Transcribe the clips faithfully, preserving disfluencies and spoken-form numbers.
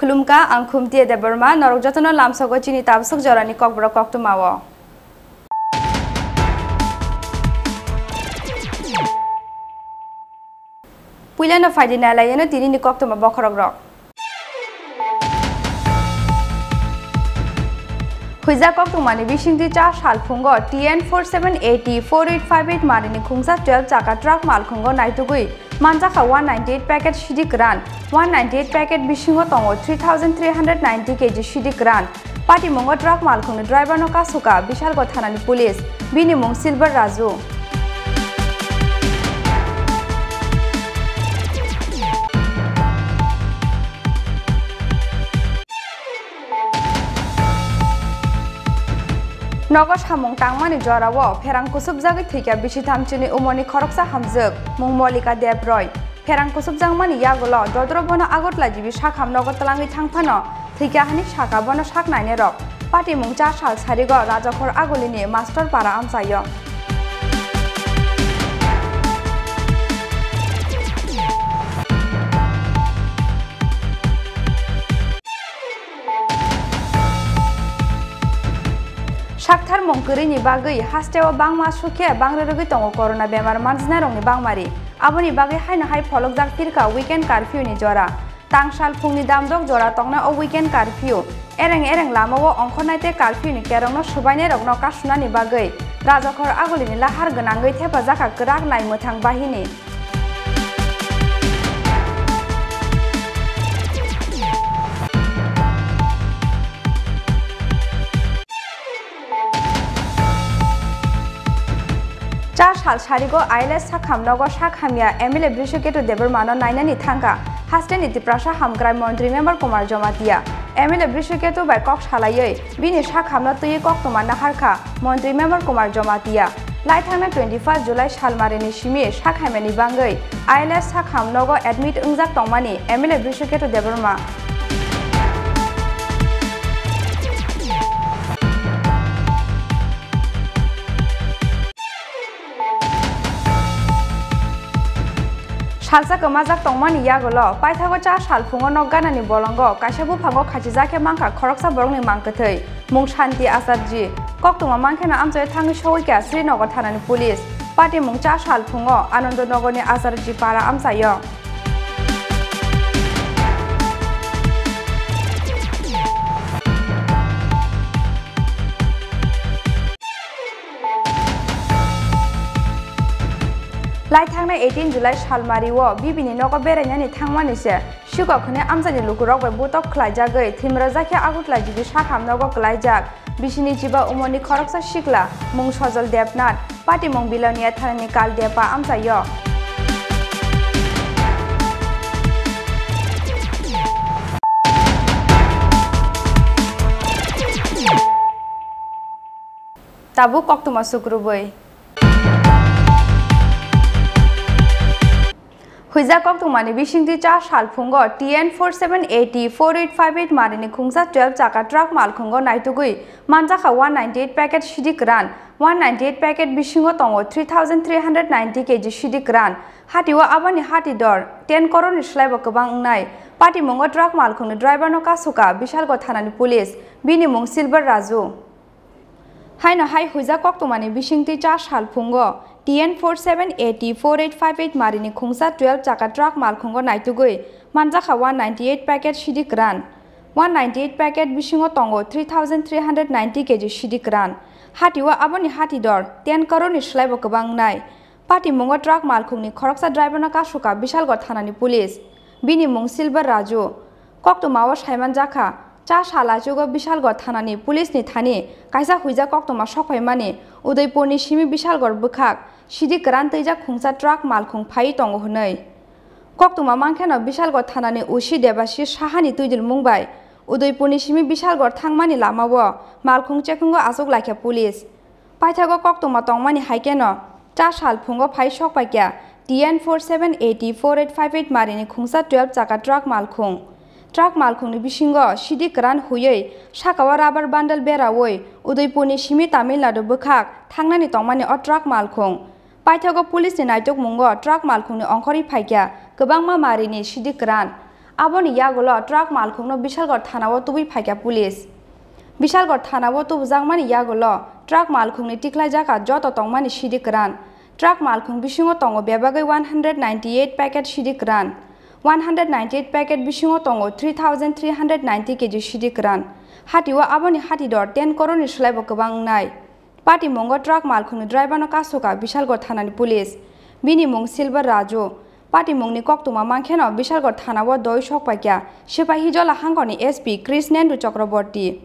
Khulumkha, ang Khumtiya Debbarma, norok jotono lamsogo chini tabswk jorani kokborok koktwmao. Puilano phaidi nailaiyano tinini koktwma bokhorokrok. Huijak koktwmani bisingtwi cha sal phungo T N four seven A T four eight five eight marini khungsa twelve chaka truck malkhungo naitugwi manjakha one ninety eight packet sidi kwran, one ninety eight packet bisingo tongo three thousand three hundred ninety K G sidi kwran. Patimungo truck malkhungni driver no kasuka Bishalgarh thanani police, bini mung Silver Raju. Nogo samung tangmani jorao pherang kusubjagwi thwikha bisi thamchini umorni khoroksa hamjwk, mung Molika Deb Roy. Pherang kusubjakmani yagulo dodro bono Agartala G B sakham nogo twlangwi thang phano thwikha hwnwi sakha bono sak nainai rok. Patimung cha sal sarigo Rajakhor Agulini Master Para amchaio. Saktharmung kwrwini bagwi hasteo bangma sukhe bangre rwgwi tongo corona bemar manjnairokni bangmari. Aboni bagwi haino hai pholokjak phirkha weekend curfew ni jora. Tangsal phungni damdok jora tongnai o weekend curfew. Ereng ereng lamao ongkhornai tei curfew ni kerongno swbainairokno kasunani bagwi Rajakhor Agulini lahar gwnangwi thepajakha kwrak naimwthang bahini. Cha sal sarigo I L S sakham nogo sak hamya M L A Brishaketu Debbarmano nainani thangkha hasteni Tiprasa hamkrai montri member Kumar Jamatia. M L A Brishaketu bai kok salaiwi bini sakhamno twiwi koktwma naharkha montri member Kumar Jamatia. Laithangna twenty first July salmarini simi sak hamyani bangwi I L S sakham nogo admit wngjak tongmani M L A Brishaketu Debbarma. Salsa kwmajak tongmani yagulo paithago cha sal phungo nok ganani bolongo kaisa buphango khachijak khe mankha khoroksa borokni mang kwthwi, mung Shanti Acharji. Koktwma mankheno amchaio thangwi sogwikha Srinagar thanani police. Patimung cha sal phungo Anandanagarni Acharji Para amchaio. Laithangna eighteen July salmario bibini nogo berainani thangmani se sikok hwnwi amchaini lukurok bai butok khlaijagwi thwimrajak khe Agartala G B sakham nogo kwlaijak. Bisini chiba umorni khoroksa sikla, mung Sojol Debnath, patimung Bilonia thanani Kaldepa amchaio. Tabuk koktwma sukrubwi. Huijak koktwmani bisingtwi cha sal phungo T N four seven A T four eight five eight marini khungsa twelve chaka truck malkhungo naitugwi manjakha one ninety eight packet sidi kwran, one ninety eight packet bisingo tongo three thousand three hundred ninety K G sidi kwran. Hatio aboni hati dor ten kororni slaibo kwbang wngnai. Patimungo truck malkhungni driver no kasuka Bishalgarh thanani police, bini mung Silver Raju. Haino hai huijak koktwmani bisingtwi cha sal phungo T N four seven A T four eight five eight marini khungsa twelve chaka truck malkhungo naitugwi manjakha one ninety eight packet sidi kwran. One ninety eight packet bisingo tongo three thousand three hundred ninety K G sidi kwran. Hatio aboni hati dor ten kororni slaibo kwbang wngnai. Patimungo truck malkhungni khoroksa driver no kasuka Bishalgarh thanani police. Bini mung Silver Raju. Koktwmao saimanjakha, cha sal achugo Bishalgarh thanani police ni thani kaisa huijak koktwma sokphaimani Udaipurni simi Bishalgarh bwkhak sidi kwran twijak khungsa truck malkhung phaiwi tongo hwnwi. Koktwma mankheno Bishalgarh thanani O C Debashis Sahani twidulmung bai Udaipurni simi Bishalgarh thangmani lamao malkhung chekhungo achuk laikha police. Paithago koktwma tongmani hai kheno cha sal phungo phai sokpaikha T N four seven A T four eight five eight marini khungsa twelve chaka truck malkhung. Truck malkhungni bisingo sidi kwran huiwi sakao rubber bundle beraui Udaipurni simi Tamil Nadu bwkhak thangnani tongmani o truck malkhung. Paithago police ni naitukmungo truck malkhungni ongkhorwi phaikha kwbangma marini sidi kwran. Aboni yagulo truck malkhungno Bishalgarh thanao tubui phaikha police. Bishalgarh thanao tubujakmani yagulo truck malkhungni tikhlaijak joto tongmani sidi kwran. Truck malkhung bisingo tongo bebagwi one hundred ninety eight packet sidi kwran. One hundred ninety eight packet bisingo tongo three thousand three hundred ninety kg sidi kwran. Hatio aboni hati dor ten kororni slaibo kwbang wngnai. Patimungo truck malkhungni driverno kasukha Bishalgarh thanani police. Bini mung Silver Raju. Patimungni koktwma mankheno Bishalgarh thanao doi sokpaikha Sipahijola hangkorni S P Krishnendu Chakraborty.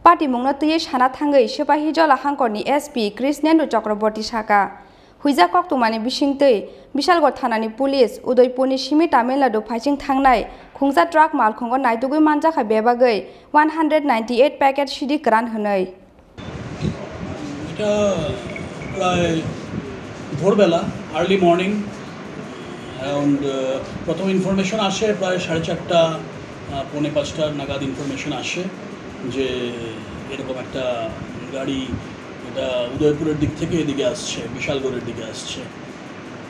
Patimungno twiwi sana thangwi Sipahijola hangkorni S P Krishnendu Chakraborty sakha, huijak koktwmani bisingtwi Bishalgarh thanani police Udaipurni simi Tamil Nadu phaising thangnai khungsa truck malkhungo naitugwi manjakha bebagwi one hundred ninety eight packet sidi kwran hwnwi. এটা প্রায় ভোরবেলা, early morning, around, প্রথম ইনফরমেশন আসে প্রায় সাড়ে চারটা, আহ, পৌনে পাঁচটার নাগাদ ইনফরমেশন আসে যে এরকম একটা গাড়ি, এটা উদয়পুরের দিক থেকে এদিকে আসছে, বিশালগড়ের দিকে আসছে।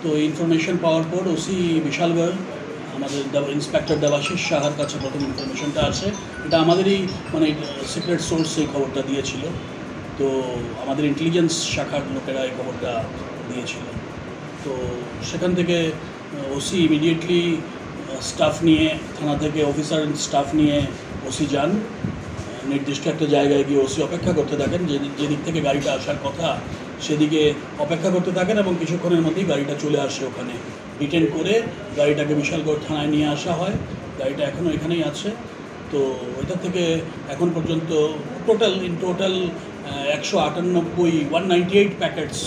তো এই ইনফরমেশন পাওয়ার পর ওসি বিশালগড়, আমাদের দেব-, ইন্সপেক্টর দেবাশিস সাহার কাছে প্রথম ইনফরমেশনটা আসে। এটা আমাদেরই, মানে, সিক্রেট সোর্স এই খবরটা দিয়েছিল। তো আমাদের ইন্টেলিজেন্স শাখার লোকেরা এই খবরটা দিয়েছিল। তো সেখান থেকে, আহ, ওসি ইমিডিয়েটলি, আহ, স্টাফ নিয়ে, থানা থেকে অফিসার স্টাফ নিয়ে ওসি যান। আহ, নির্দিষ্ট একটা জায়গায় গিয়ে ওসি অপেক্ষা করতে থাকেন, যে, যেদিক থেকে গাড়িটা আসার কথা, সেদিকে অপেক্ষা করতে থাকেন এবং কিছুক্ষণের মধ্যেই গাড়িটা চলে আসে ওখানে। ডিটেন করে গাড়িটাকে বিশালগড় থানায় নিয়ে আসা হয়। গাড়িটা এখনও এখানেই আছে। তো এটা থেকে এখন পর্যন্ত টোটাল, ইন টোটাল, আহ, একশো আটানব্বই, ওয়ান নাইনটি এইট প্যাকেটস,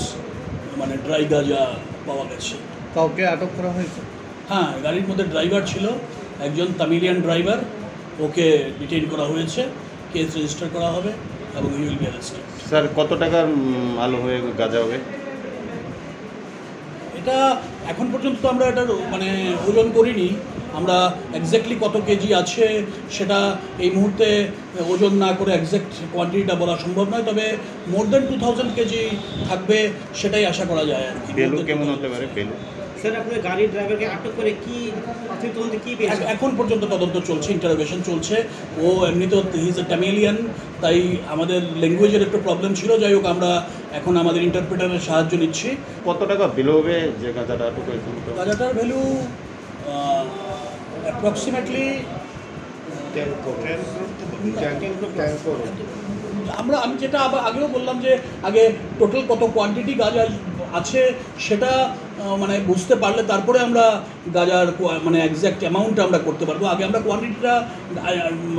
মানে, ড্রাই গাঁজা পাওয়া গেছে। কাউকে আটক করা হয়েছে? হ্যাঁ, গাড়ির মধ্যে ড্রাইভার ছিল, একজন তামিলিয়ান ড্রাইভার, ওকে ডিটেইন করা হয়েছে, কেস রেজিস্টার করা হবে এবং he will be arrested। Sir, কত টাকার, উম, মাল হবে, গাঁজা হবে? এটা এখন পর্যন্ত তো আমরা এটার, মানে, ওজন করিনি। আমরা এক্স্যাক্টলি কত কেজি আছে সেটা এই মুহূর্তে ওজন না করে এক্স্যাক্ট কোয়ান্টিটিটা বলা সম্ভব নয়, তবে more than two thousand kg থাকবে, সেটাই আশা করা যায় আর কি। ভ্যালু কেমন হতে পারে, ভ্যালু? স্যার, আপনি গাড়ির ড্রাইভারকে আটক করে কি প্রাথমিক তদন্তে কি পেয়েছেন? এখ-, এখন পর্যন্ত তদন্ত চলছে, ইন্টারোগেশন চলছে। ও এমনি তো, he is a Tamilian, তাই আমাদের ল্যাঙ্গুয়েজের একটু প্রবলেম ছিল। যাই হোক, আমরা এখন আমাদের ইন্টারপ্রেটারের সাহায্য নিচ্ছি। কত টাকা ভ্যালু হবে যে গাঁজাটা আটক হয়েছে? গাঁজাটার ভ্যালু, আহ, approximately ten crore. Ten, ten crore. আমরা, আমি যেটা আবার আগেও বললাম যে আগে টোটাল কত কোয়ান্টিটি গাঁজা আছে সেটা, আহ, মানে, বুঝতে পারলে তারপরে আমরা গাঁজার কোয়া-, মানে, এক্স্যাক্ট অ্যামাউন্টটা আমরা করতে পারবো। আগে আমরা কোয়ান্টিটিটা, আহ, উম,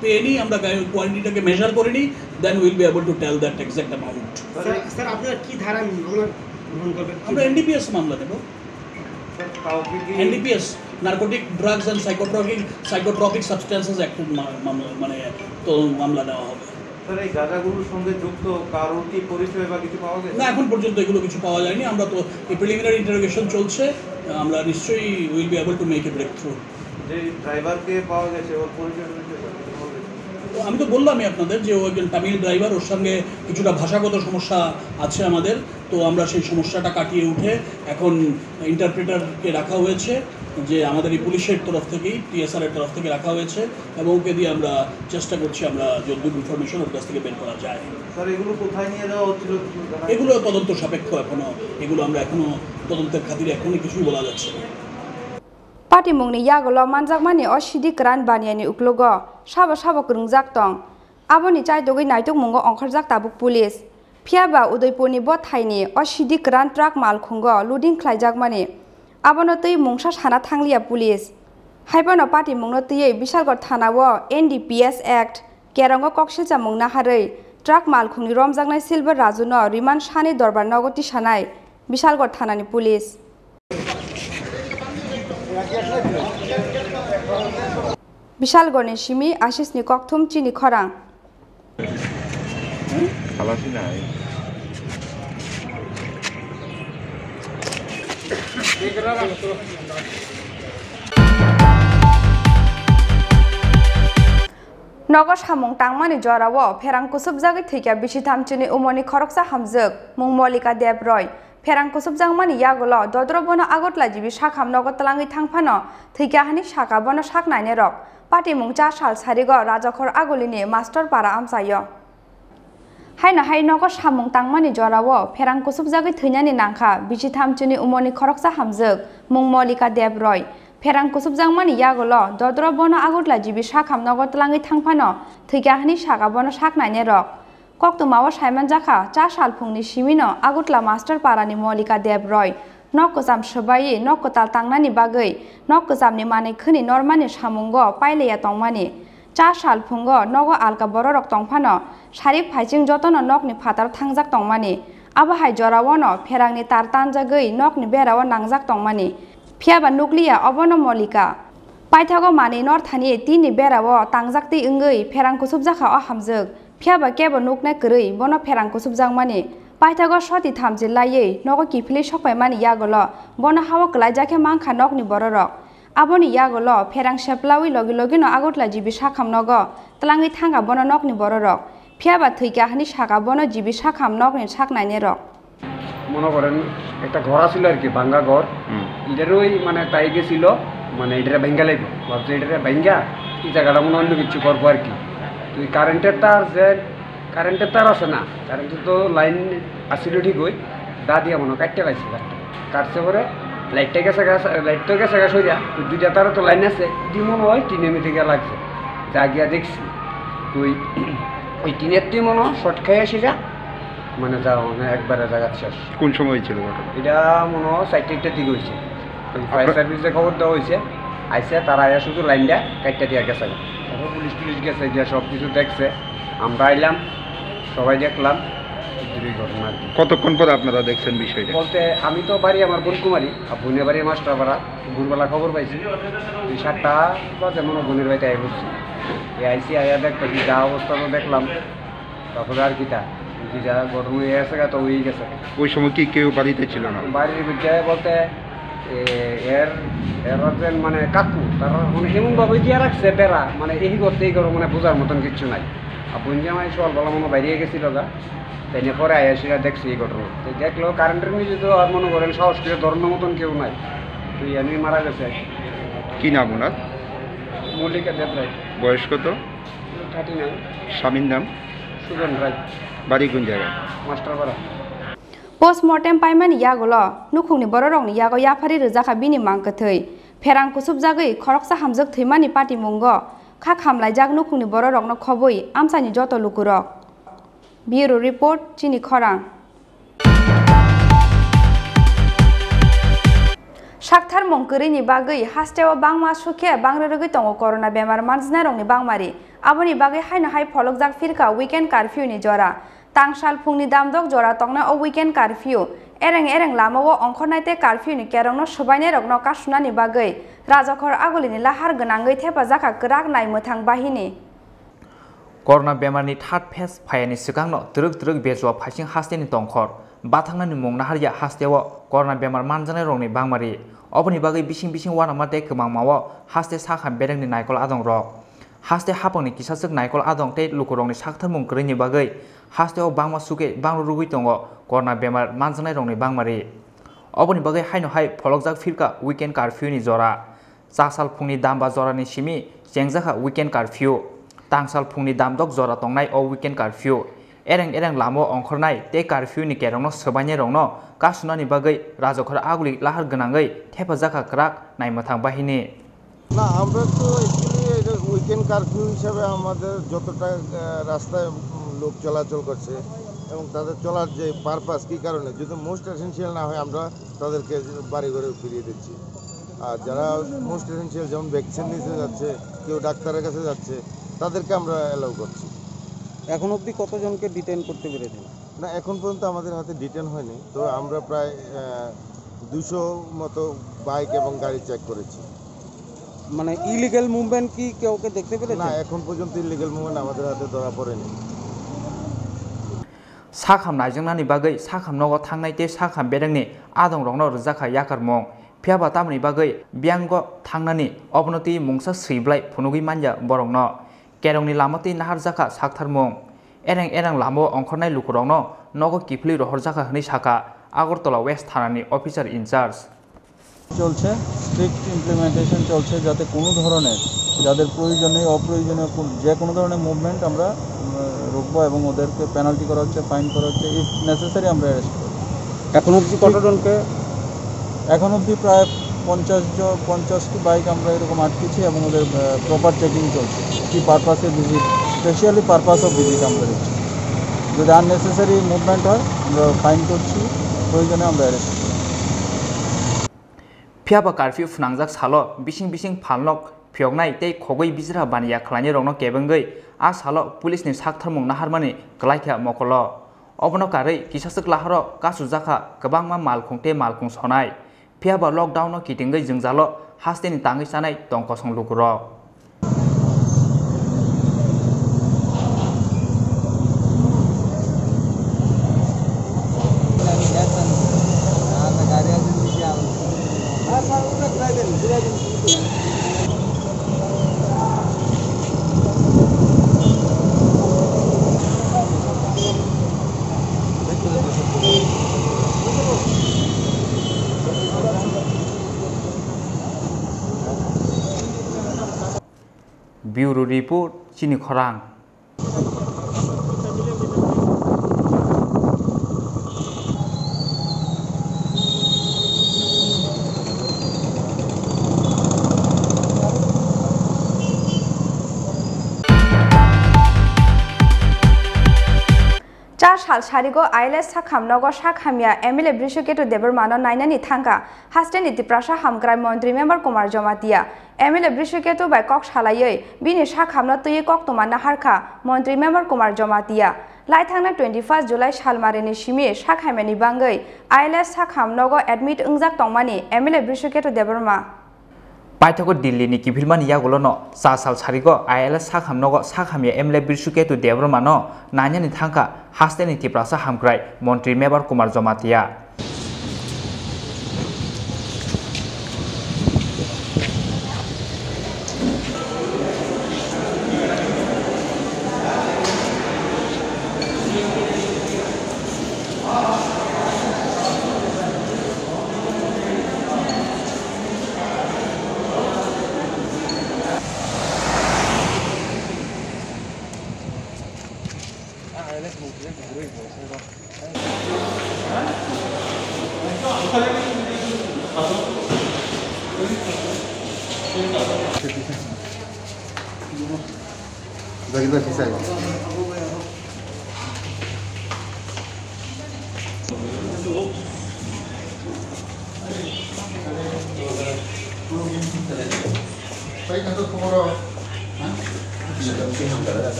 পেয়ে নিই, আমরা গাড়ি-, কোয়ান্টিটিটাকে মেজার করে নিই, then we'll be able to tell that exact amount। Sir, sir, আপনারা কি ধারা মামলা গ্রহণ করবেন? আমরা এনডিপিএস মামলা নেব। স্যার, কাউকে কি NDPS, narcotic drugs and psychotropic, psychotropic substances act মা-, মামলা, মানে, তো মামলা নেওয়া হবে। স্যার, এই গাঁজাগুলোর সঙ্গে যুক্ত কারোর কি পরিচয় বা কিছু পাওয়া গেছে? না, এখন পর্যন্ত এগুলো কিছু পাওয়া যায়নি। আমরা তো এই প্রিলিমিনারি ইন্টারোগেশন চলছে, আমরা নিশ্চয়ই will be able to make a breakthrough। যে ড্রাইভারকে পাওয়া গেছে, ওর পরিচয় টরিচয় কিছু পাওয়া গেছে? তো আমি তো বললামই আপনাদের যে ও একজন তামিল ড্রাইভার, ওর সঙ্গে কিছুটা ভাষাগত সমস্যা আছে আমাদের। তো আমরা সেই সমস্যাটা কাটিয়ে উঠে এখন ইন্টারপ্রেটারকে রাখা হয়েছে, যে আমাদের এই পুলিশের তরফ থেকেই, টিএসআর এর তরফ থেকে রাখা হয়েছে, এবং ওকে দিয়ে আমরা চেষ্টা করছি আমরা যতদূর ইনফরমেশন ওর কাছ থেকে বের করা যায়। স্যার, এগুলো কোথায় নিয়ে যাওয়া হচ্ছিল কিছু জানা গেছে? এগুলো তদন্ত সাপেক্ষ এখনো, এগুলো আমরা এখনো তদন্তের খাতিরে এখনো কিছুই বলা যাচ্ছে না। Patimungni yagulo manjakmani o sidi kwran baniani uklogo sabo sabo kwrwngjak tong. Aboni chaitugwi naitukmungo ongkhorjak tabuk police. Phiya ba Udaipurni bothaini o sidi kwran truck malkhungo loading khlaijakmani abono twi mungsa sana thangliya police. Haiphano patimungno twiwi Bishalgarh thanao N D P S Act, kerongo koksilchamung naharwi truck malkhungni romjaknai Silver Rajuno remand sani dorbar nogo tisanai Bishalgarh thanani police. Bishalgarhni simi Ashisni kokthum chini khorang. Khalasi nai. Nogo samung tangmani jorao pherang kusubjagwi thwikha bisi thamchini umorni khoroksa hamjwk mung Molika Deb Roy. Pherang kusubjakmani yagulo dodro bono Agartala G B sakham nogo twlangwi thang phano thwikha hwnwi sakha bono sak nainai rok. Patimung cha sal sarigo Rajakhor Agulini Master Para amchaio. Haino hai nogo samung tangmani jorao pherang kusubjagwi thwinani nangkha bisi thamchini umorni khoroksa hamjwk mung Molika Deb Roy. Pherang kusubjakmani yagulo dodro bono Agartala G B sakham nogo twlangwi thang phano thwikha hwnwi sakha bono sak nainai rok. Koktwmao saimanjakha, cha salphungni simino Agartala Master Parani Molika Deb Roy nok kwcham swbaiwi nok kwtal tangnani bagwi nok kwchamni manwi khwni normani samungo pailaiya tongmani. Cha salphungo nogo alka bororok tongphano sarik phaiching jotono nokni phataro thangjak tongmani. Abo hai joraono pherangni tar tanjagwi nokni berao nangjak tongmani. Phiyaba nukliya obono Molika. Paithago manwi northani tinni berao tangjaktwi wngwi pherang kusubjakha o hamjwk. Phiyaba kebo nuknai kwrwi bono pherang kusubjakmani. Paithago soti thamchi laiwi nogo kiphilwi sokpaimani yagulo bono hao kwlaijak khe mankha nokni bororok. Aboni yagulo pherang seplawi logi logino Agartala G B sakham nogo twlangwi thangkha bono nokni bororok. Phiyaba thwikha hwnwi sakha bono G B sakham nokni sak nainai rok. মনে করেন একটা ঘর আছিল আর কি, ভাঙ্গা ঘর। হুম। এটারই মানে তাই গেছিল, মানে এটারে ভাঙ্গা লাগবে, ভাবছে এটারে ভাঙ্গা এই জায়গাটা মনে হয় অন্য কিছু করবো আর কি। তো এই কারেন্টের তার যে, কারেন্টের তার আছে না, কারেন্টের তো লাইন আছিল ঠিকই, দা দিয়া মনে হয় কাটতে পাইছে তারটা। কাটছে পরে লাইটটা গেছে গা, লাইট তো গেছে গা সোজা, তো দুইটা তারও তো লাইন আছে, দি মনে হয় টিনের মধ্যে গিয়ে লাগছে। যা গিয়া দেখছি, তো ওই, ওই টিনের তুই মনে হয় শর্ট খাইয়া সোজা, মানে যা মানে একবারে জায়গা শেষ। কোন সময় হয়েছিল ঘটনা? এটা মনে হয় চারটে চারটের দিকে হয়েছে। ফায়ার সার্ভিসে খবর দেওয়া হয়েছে, আইসে তারা আয়া শুধু লাইনটা কাটটা দিয়ে গেছে। তারপর পুলিশ টুলিশ গেছে, গিয়া সব কিছু দেখছে, আমরা আইলাম, সবাই দেখলাম, এই ঘটনা আর কি। কতক্ষণ পরে আপনারা দেখছেন বিষয়টা? বলতে আমি তো বাড়ি আমার বোন কুমারী, আর বোনের বাড়ি মাস্টারপাড়া। ভোরবেলা খবর পাইছি, এই সাতটা বাজে মনে হয় বোনের বাড়িতে আই পড়ছি। এই আইসি আয়া দেখতেছি, যা অবস্থা তো দেখলাম, তারপরে আর কিতা, যে যা ঘটনা হয়ে গেছে গা, তো হয়েই গেছে। ওই সময় কি কেউ বাড়িতে ছিল না? বাড়ির ভিতরে বলতে এ, এর এর হচ্ছেন মানে কাকু, তারা মানে এমনভাবে দিয়ে রাখছে বেড়া, মানে এই করতে এই করো, মানে বোঝার মতন কিচ্ছু নাই। আর বোন জামাই সকালবেলা মনে হয় বাইরে গেছিল গা, তাই নিয়ে পরে আয়া সেটা দেখছি এই ঘটনা। তো দেখলো কারেন্টের নিচে তো আর মনে করেন সাহস করে ধরানোর মতন কেউ নাই, তো ইয়ানি মারা গেছে। কি নাম ওনার? মল্লিকা দেবরায়। বয়স কত? Thirty nine. স্বামীর নাম? সুজন রায়। বাড়ি কোন জায়গায়? Masterpara. Postmortem paimani yagulo nukhungni bororokni yago yapharwi rwjakha bini mang kwthwi. Pherang kusubjagwi khoroksa hamjwk thwimani patimungo kha khamlaijak nukhungni bororokno khobwi amchaini joto lukurok. Bureau Report, Chini Khorang. Saktharmung kwrwini bagwi hasteo bangma sukhe bangrwrwgwi tongo corona bemar manjaknairokni bangmari. Aboni bagwi haino hai pholokjak phirkha weekend curfew ni jora. Tangsal phungni damdok jora tongnai o weekend curfew. Ereng ereng lamao ongkhornai tei curfew ni kerongno swbainairokno kasunani bagwi Rajakhor Agulini lahar gwnangwi thepajakha kwrak nai mwthang bahini. Corona bemarni third phase phaiyani swkangno twrwk twrwk Bejua Phaising hasteni tongkhor bathangnani mung naharya hasteo corona bemar manjaknairokni bangmari. Oboni bagwi bising bising uanama tei kwmangmao haste sakha berengni naikol adongrok. Haste haphangni kisachwk naikol adong tei lukurokni saktharmung kwrwini bagwi hasteo bangma sukhe bangro rwgwi tongo corona bemar manjaknairokni bangmari. Oboni bagwi haino hai pholokjak phirkha weekend curfew ni jora. Chaksal phungni damba jorani simi chengjakha weekend curfew. Tangsal phungni damdok jora tongnai o weekend curfew. Ereng ereng lamao ongkhornai tei curfew ni kerongno swbainairokno kasunani bagwi Rajakhor Aguli lahar gwnangwi thepajakha kwrak naimwthang bahini. না, আমরা তো অ্যাকচুয়ালি এটা weekend curfew হিসাবে আমাদের যতটা আহ, রাস্তায় উম, লোক চলাচল করছে এবং তাদের চলার যে পারপাস, কী কারণে, যদি মোস্ট এসেনশিয়াল না হয়, আমরা তাদেরকে বাড়ি ঘরে ফিরিয়ে দিচ্ছি। আর যারা মোস্ট এসেনশিয়াল, যেমন ভ্যাকসিন নিতে যাচ্ছে, কেউ ডাক্তারের কাছে যাচ্ছে, তাদেরকে আমরা অ্যালাউ করছি। এখন অবধি কতজনকে ডিটেন করতে পেরেছেন? না, এখন পর্যন্ত আমাদের হাতে ডিটেন হয়নি, তো আমরা প্রায় দুশো মতো বাইক এবং গাড়ি চেক করেছি। মানে ইলিগ্যাল মুভমেন্ট কি কাউকে দেখতে পেরেছেন? না, এখন পর্যন্ত ইলিগ্যাল মুভমেন্ট আমাদের হাতে ধরা পড়েনি। Sakham naijaknani bagwi sakham nogo thangnai tei sakham berengni adongrokno rwjakha yakarmung. Phiyaba tamoni bagwi biyango thangnani obono twi mungsa swi bwlai phunugwi manya borokno. Kerongni lama twi naharjakha saktharmung. Ereng ereng lamao ongkhornai lukurokno nogo kiphilwi rohorjakha hwnwi sakha Agartala West thanani officer in charge. চলছে, strict implementation চলছে, যাতে কোনো ধরনের, যাদের প্রয়োজন নেই, অপ্রয়োজনীয় কোন, যে কোনো ধরনের মুভমেন্ট আমরা, উম, রুখবো এবং ওদেরকে পেনাল্টি করা হচ্ছে, ফাইন করা হচ্ছে, ইফ নেসেসারি আমরা অ্যারেস্ট করবো। এখন অবধি কতজনকে? এখন অবধি প্রায় পঞ্চাশ জন, পঞ্চাশটি বাইক আমরা এরকম আটকেছি এবং ওদের, আহ, প্রপার চেকিং চলছে। কি পারপাসে visit, specially purpose of visit আমরা দেখছি। যদি আননেসেসারি মুভমেন্ট হয়, আমরা ফাইন করছি, প্রয়োজনে আমরা অ্যারেস্ট করব। Phiya ba curfew phnangjak salo bising bising phalnok phiyoknai tei khogwi bijra baniya khlainairokno kebengwi a salo pulisni saktharmung naharmani kwlaikha mokolo. Obono karwi kisaswk lahoro kachujakha kwbangma malkhung tei malkhung sonai. Phiya ba lockdown-o kitingwi jwngjalo hasteni tangwi chanai tong kosong lukurok. Bureau Report, Chini Khorang. Char sal sarigo I L S sakham nogo sak hamya M L A Brishuketu Debbarmano nainani thangkha hasteni Tiprasa hamkrai montri member Kumar Jamatia. M L A Brishuketu bai kok salaiwi bini sak hamno twiwi koktwma naharkha montri member Kumar Jamatia. Laithangnai twenty first July salmarini simi sak hamyani bangwi I L S sak ham nogo admit wngjak tongmani M L A Brishuketu Debbarma. Paithago Delhi ni kiphilmani yagulono cha sal sarigo I L S sakham nogo sakhamya M L A Brishuketu Debbarma no nainani thangkha hasteni Tiprasa hamkrai montri Mebar Kumar Jamatia.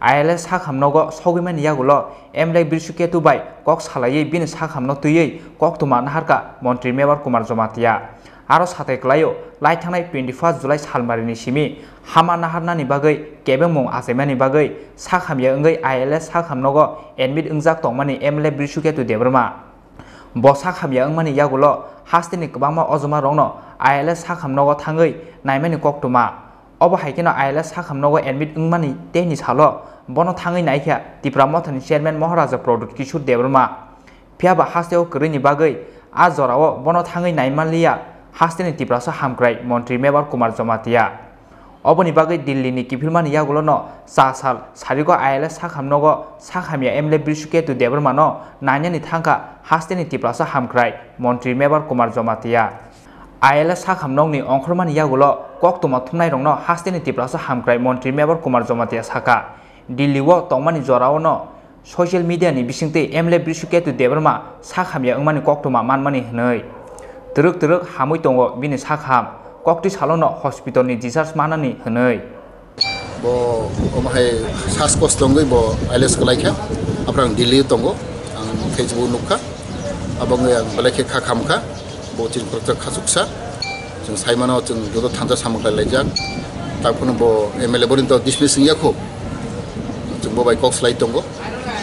I L S sakham nogo sogwimani yagulo M L A Brishuketu bai kok salaiwi bini sakhamno twiwi koktwma naharkha Montri Mebar Kumar Jamatia. Aro satai kwlaio, lai thangnai twenty first July salmarini simi hama naharnani bagwi kebengmung achaimani bagwi sakhamya wngwi I L S sakham nogo admit wngjak tongmani M L A Brishuketu Debbarma. Bo sakhamya wngmani yagulo hasteni kwbangma ojoma rokno I L S sakham nogo thangwi naimani koktwma. Obo hai kheno I L S sakham nogo admit wngmani tei ni salo bono thangwi naikha Tipra Mothani chairman Moharaja Pradyut Kishore Debbarma. Phiya ba hasteo kwrwini bagwi a jorao bono thangwi naimanliya hasteni Tiprasa hamkrai Montri Mebar Kumar Jamatia. Oboni bagwi Delhi ni kiphilmani yagulono cha sal sarigo I L S sakham nogo sakhamya M L A Brishuketu Debbarma no nainani thangkha hasteni Tiprasa hamkrai Montri Mebar Kumar Jamatia. I L S sakham nokni ongkhormani yagulo koktwma thumnairokno hasteni Tiprasa hamkrai Montri Mebar Kumar Jamatia sakha, Delhi o tongmani jorao no social media ni bisingtwi M L A Brishuketu Debbarma sakhamya wngmani koktwma manmani hwnwi. Twrwk twrwk hamwi tongo bini sakham, koktwi salono hospital ni discharge manani hwnwi. Bo omo hai sas kosto wngwi bo I L S kwlaikha, aphuru ang Delhi o tongo, ang Facebook nukha, abo wngwi ang belai khe kha khamkha, bo chini khoroksa khachuksa, chwng saimano chwng joto thansa samung khlai laijak, taphuru bo M L A boni to dismiss wngya kho, chwng bo bai kok slai tongo,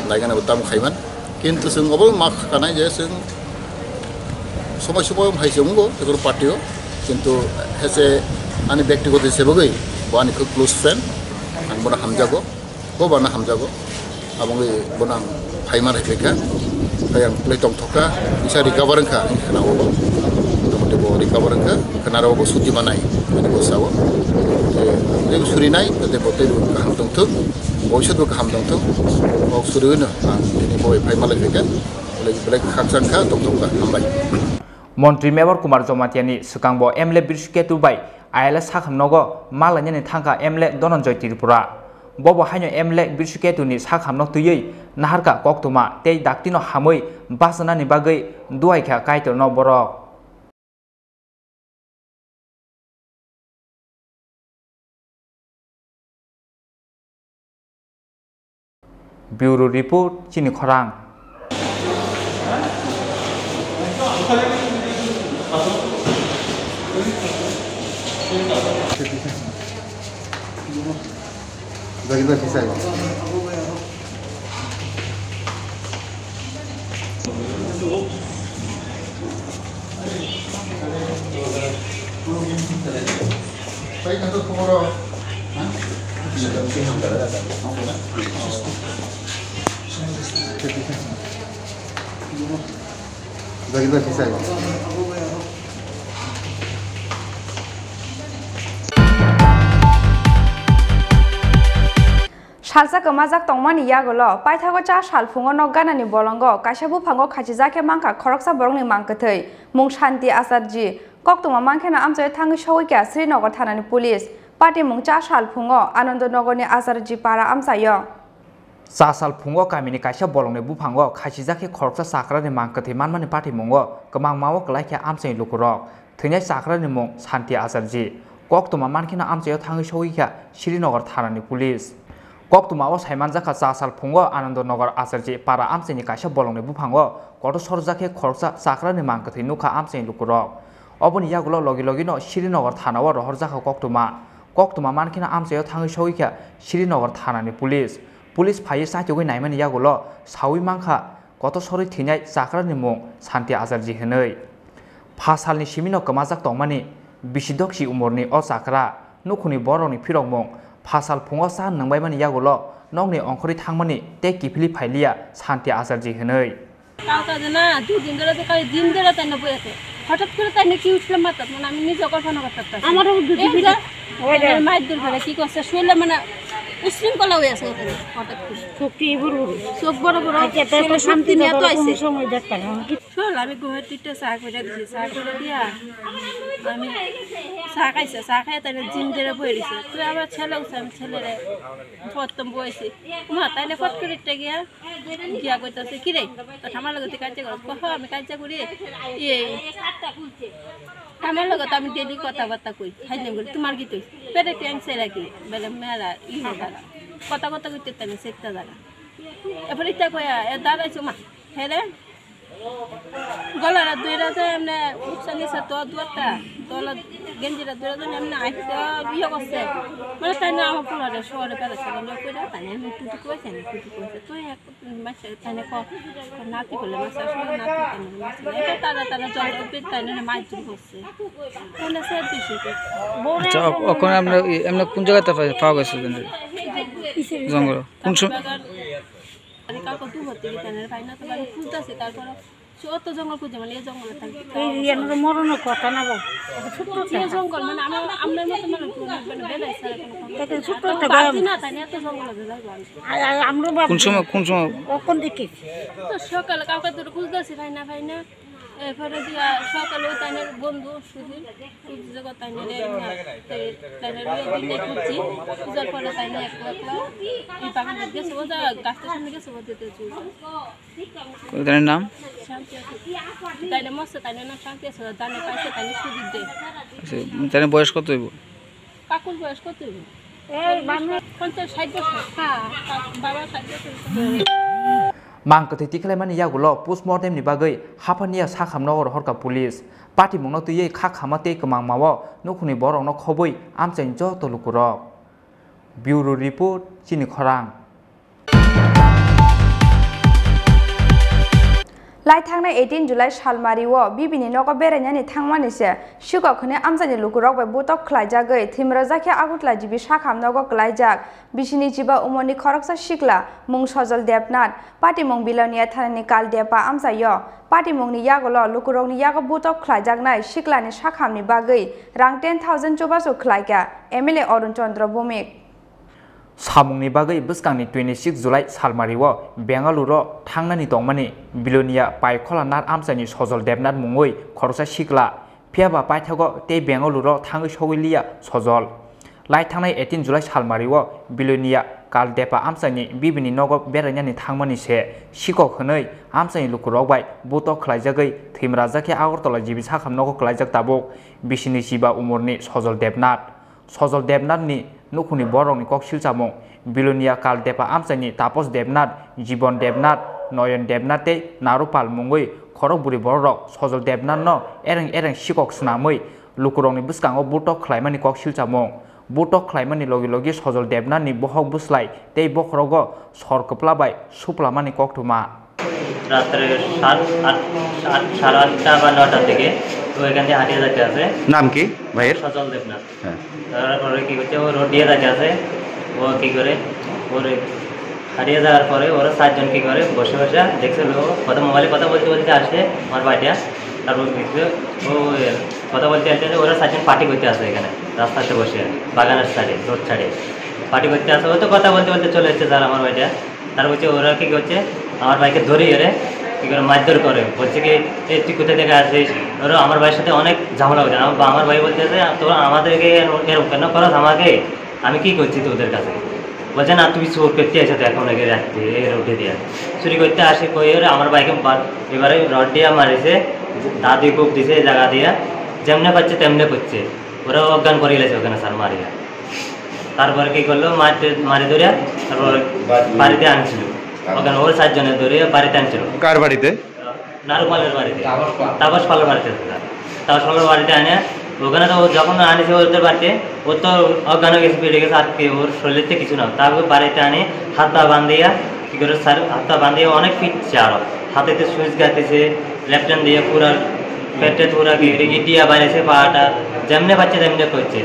laigana bo tamo khaiman. Kintu chwng obo ma khanai je chwng somoi somoi hai se wngo, jekunu party o. Kintu hese ani byaktigoto hisab bai bo ani khub close friend, ang bono hamjago, bo bono hamjago. Aboni bono ang phaima naiphai kha, phai ang play tongthok kha, kisa recover wngkha, ang khna o. Motamoti bo recover wngkha, khna rok bo suti manai, ani bo sao. Je, je surinai, tei bo tei bo kaham tongthok, bo isor bo kaham tongthok, bo suri no, ang tini bo phaima naiphai kha, belai, belai khakchang kha, tongthok kha, hambai. Montri Mevar Kumar Jamatia ni swkang bo M L A Birsu Ketu bai ayala sakham nogo malainani thangkha M L A Dhananjoy Tripura. Bobo haino M L A Birsu Ketu ni sakham no twiwi naharkha koktwma tei daktino hamwi bachanani bagwi duaikha Kaitor no borok. Bureau Report, Chini Khorang. Salsa kwmajak tongmani yagulo paithago cha sal phungo nok ganani bolongo kaisa buphango khachijak khe mankha khoroksa borokni mang kwthwi, mung Shanti Acharji. Koktwma mankheno amchaio thangwi sogwi kha Srinagar thanani police. Patimung cha sal phungo Anandanagarni Acharji para amchaio. Cha sal phungo kamini kaisa bolongni buphango khachijak khe khoroksa chakrani mang kwthwi manmani patimungo kwbangmao kwlai kha amchaini lukurok. Thwinai chakrani mung Shanti Acharji. Koktwma mankheno amchaio thangwi sogwi kha Srinagar thanani police. Koktwmao saimanjakha cha sal phungo Anandanagar Acharji para amchaini kaisa bolongni buphango kotor sorjak khe khoroksa chakrani mang kwthwi nukha amchaini lukurok. Oboni yagulo logi logino Srinagar thanao rohorjakha koktwma. Koktwma mankheno amchaio thangwi sogwi kha Srinagar thanani police. Police phaiwi chachugwi naimani yagulo sawi mankha kotor sorwi thwinai chakrani mung Shanti Acharji hwnwi. Pha salni simino kwmajak tongmani bisi doksi umorni o chakra nukhungni borokni phirokmung pha sal phungo cha nwngbaimani yagulo nokni ongkhorwi thangmani tei kiphilwi phailiya Shanti Acharji hwnwi. কালকা যে না, দুই দিন ধরে তো খালি দিন ধরে তাই না বই আছে। হঠাৎ করে তাই না কি উঠলে মাথাত, মানে আমি নিজে কল্পনা করতে পারছি না। আমারও দুই দিন এই যে, ওই যে মানে মাইর দূর করে কি করছে, শরীরে মানে উশৃঙ্খলা হয়ে আছে ওখানে, হঠাৎ করে। চোখটি বুড় বুড়। চোখ বড় বড়, আচ্ছা, তাই তো শরীরে শান্তি শক্তি নিয়ে তো নেই, আইছে। কোনো সময় দেখতাম না। শোন, আমি ঘুমের তিনটা চা করে দিছি, চা করে দিয়া আমি চা খাইছে, চা খাই তাই না জিম ধরে বই দিছে। তুই আবার ছেলে উঠছে, আমি ছেলেরে প্রথম বইছি। মা, তাই না ফট করে একটা গিয়া গিয়া কইতাছে, "কি রে, তোর ঠামার লগে তুই কাজিয়া করস?" কয়, "হ, আমি কাজিয়া করি। এই ঠামার লগে তো আমি ডেইলি কথাবার্তা কই, হাই নাম করি, তোমার কি তুই? পেটে তুই আনছে নাকি?" বলে, "মেলা, ই না দাঁড়া।" কথা কথা কইতে তাই না, সেটা দাঁড়া। এরপরে ইটা কয়া, এ দাঁড়াইছো মা, হেরে? গলাটা দুইটা তো এমনি উকসানি সে তো দুয়ারটা, তলা গেঞ্জিটা দুইটা তো এমনি আইছে, ইয়ে করছে। মানে তাই না আমার পোলারে শহরে বেড়াচ্ছে, আমরা কইরা তাই না, আমি টুটু কইছে, আমি টুটু কইছে। তুই এক মাসে তাই না ক-, নাতি বলে মাসে আসলে নাতি তাই না মাসে। এটা তারা, তারা জল উঠবে, তাই না মাছ ধরে করছে। তাহলে সে দিছে তো। আচ্ছা, অ-, ওখানে আমরা ই-, এমনি কোন জায়গাতে পাই-, পাওয়া গেছে কিন্তু? জঙ্গল। কোন সময়? আমি কাউকে দূর হতে দিতে না, ভাই না, তো আমি খুঁজতেছি, তারপরে সে অত জঙ্গল খুঁজে, মানে, এই জঙ্গলে থাকি। এই, এই, আমরা মরণের কথা না বাবা। ছোট্ট যে একটা। জঙ্গল, মানে, আমরা, আপনার মতো মানুষ, মানে, বেড়াই ছাড়া কোনো কথা। দেখেন, ছোট্ট তো একটা বাদ গ্রাম। দিন না, তাই না, এত জঙ্গলে বেড়াইবো আমি। আ-, আ-, আমরা বাদ কোন দিন। সময়, কোন সময়? ও কোন দিকে? তো সকালে কাউকে তো খুঁজতেছি, ভাই না, ভাই না। এরপরে দিয়া সকালে তাই না বন্ধু, সুধীর, সুধীর জগৎ তাই না রে, না, এই তাই না রে, দিকে খুঁজছি। খুঁজার পরে তাই না একলা একলা এই বাগানে গেছে, ও যা গাছটার সামনে গেছে, ও যেতে চুল। তাদের নাম? তাইলে মস্ত, তাইলে না শান্তি আছে, জানে পাইছে, তাইলে সুযোগ দে। আচ্ছা, তাদের বয়স কত হইব? কাকুর বয়স কত হইব? এই বান্ন। পঞ্চাশ, ষাট বছর। হ্যাঁ, কা-, বাবা ষাট বছর। Mang kwthwi tikhlaimani yagulo postmortem ni bagwi haphaniya sakhamno rohorkha police. Patimungno twiwi kha khama tei kwmangmao nukhungni borokno khobwi amchaini joto lukurok. Bureau Report, Chini Khorang. Lai thangnai eighteen July salmari o bibini nogo berainani thangmani se sikok hwnwi amchaini lukurok bai butok khlaijagwi thwimrajak khe Agartala G B sakham nogo klaijak. Bisini chiba umorni khoroksa sikla mung Sojol Debnath, patimung Bilonia thanani Kaldepa amchaio. Patimungni yagulo lukurokni yago butok khlaijaknai siklani sakhamni bagwi rang ten thousand chubachu khlaikha M L A Arun Chandra Bhowmik. Samungni bagwi bwskangni twenty six July salmari o Bengaluru o thangnani tongmani Bilonia Paikhola Nath amchaini Sojol Debnath mungwi khoroksa sikla. Phiya ba paithago tei Bengaluru o thangwi sogwi liya Sojol. Lai thangnai eighteen July salmari o Bilonia Kaldepa amchaini bibini nogo berainani thangmani se sikok hwnwi amchaini lukurok bai butok khlaijagwi thwimrajak khe Agartala G B sakham nogo klaijak tabuk. Bisini chiba umorni Sojol Debnath. Sojol Debnathni nukhungni bororokni kok silchamung, Bilonia Kaldepa amchaini Tapos Debnath, Jibon Debnath, Noyon Debnath tei Narupal mungwi khorok bwrwi bororok Sojol Debnathno ereng ereng sikok swnamwi lukurokni bwskango butok khlaimani kok silchamung. Butok khlaimani logi logi Sojol Debnathni bohok bwslai tei bokhorogo sor kwpla bai suplamani koktwma. রাত্রে সাত আট আট সাড়ে আটটা বা নটার দিকে ও এখান থেকে হাঁটিয়ে যাইতে আছে। নাম কি ভাইয়ের? সজল দেবনাথ। হ্যাঁ। তারপরে কি করছে, ও রোড দিয়ে যাইতে আছে। ও কি করে, ওর হারিয়ে যাওয়ার পরে ওরা চারজন কি করে, বসে বসে দেখছিল, ও কথা, মোবাইলে কথা বলতে বলতে আসছে আমার ভাইটা। তারপর দেখছিল ও কথা বলতে আসছে যে ওরা চারজন পার্টি করতে আসে এখানে, রাস্তাতে বসে, বাগানের সাইডে, রোড সাইডে পার্টি করতে আসে। ও তো কথা বলতে বলতে চলে এসছে স্যার আমার ভাইটা। তার হচ্ছে ওরা কি করছে, আমার ভাইকে ধরে এরে কি করে মারধর করে, বলছে কি, "এই তুই কোথা থেকে আসিস?" ওরা আমার ভাইয়ের সাথে অনেক ঝামেলা হয়েছে। আমার বা-, আমার ভাই বলতেছে, "তোরা আমাদেরকে এর-, এরকম কেন করাস আমাকে? আমি কি করছি তোদের কাছে?" বলছে, "না, তুমি চোর করতে আসো তো এখন আগে রাত্রে এই রোডে দিয়ে। চুরি করতে আসে কই ওরা?" আমার ভাইকে বা-, এবারে রড দিয়ে মারিছে, দাঁত দিয়ে কোপ দিছে এই জায়গা দিয়ে, যেমনে পাচ্ছে তেমনে করছে। ওরা অজ্ঞান করে গেছে ওখানে স্যার মারিয়া। তারপরে কি করলো, মারতে, মারি ধরে তারপর বাড়িতে আনছিল। ওখানে ওর চারজনে ধরে বাড়িতে আনছিল। কার বাড়িতে? নারুপালের বাড়িতে। তাপস পাল। তাপস পালের বাড়িতে ছিল। তাপস পালের বাড়িতে আনে, ওখানে তো ও যখন আনিছে ওদের বাড়িতে, ও তো অজ্ঞান হয়ে গেছে, বেড়ে গেছে, আর কি ওর শরীরেতে কিছু না। তারপর বাড়িতে আনে, হাত পা বান্ধিয়া, কি করে স্যার, হাত পা বান্ধিয়া অনেক পিটছে আরো। হাতেতে সুইচ গাতেছে, লেফট হ্যান্ড দিয়ে পুরা পেটে পুরা কি করে ইটিয়া বাইরেছে পাটা, যেমনে পাচ্ছে তেমনে করছে।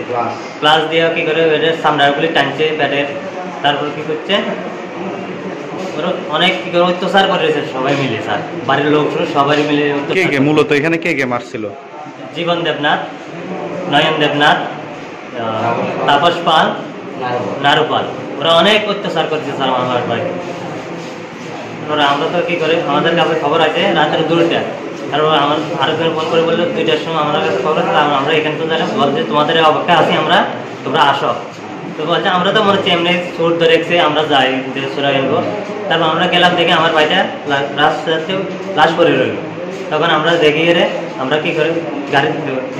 প্লাস দিয়ে কি করে ওদের সামনাগুলি টানছে পেটের, তারপর কি করছে, ওরা অনেক কি করে অত্যাচার করেছে সবাই মিলে স্যার, বাড়ির লোক সবাই মিলে কে কে অত্যাচার। মূলত এখানে কে কে মারছিল? জীবন দেবনাথ, নয়ন দেবনাথ, আহ, তাপস পাল, নারুপাল। ওরা অনেক অত্যাচার করছে স্যার আমার ভাই। তারপরে আমরা তো কি করে, আমাদের কাছে খবর আছে রাত্রে দুইটা। তারপর আমার আরেকজন ফোন করে বললো, "দুইটার সময় আমাদের কাছে খবর আছে, আমরা, আমরা এখান থেকে জানি।" বলছে, "তোমাদের অপেক্ষা আছি আমরা, তোমরা আসো।" তো বলছে, "আমরা তো মনে হচ্ছে এমনি চোর ধরে রেখেছে, আমরা যাই, যে চোরা আনবো।" তারপর আমরা গেলাম, দেখি আমার ভাইটা লা-, রাস্তাতে লাশ পড়ে রইল। তখন আমরা দেখি এরে, আমরা কি করে, গাড়ি,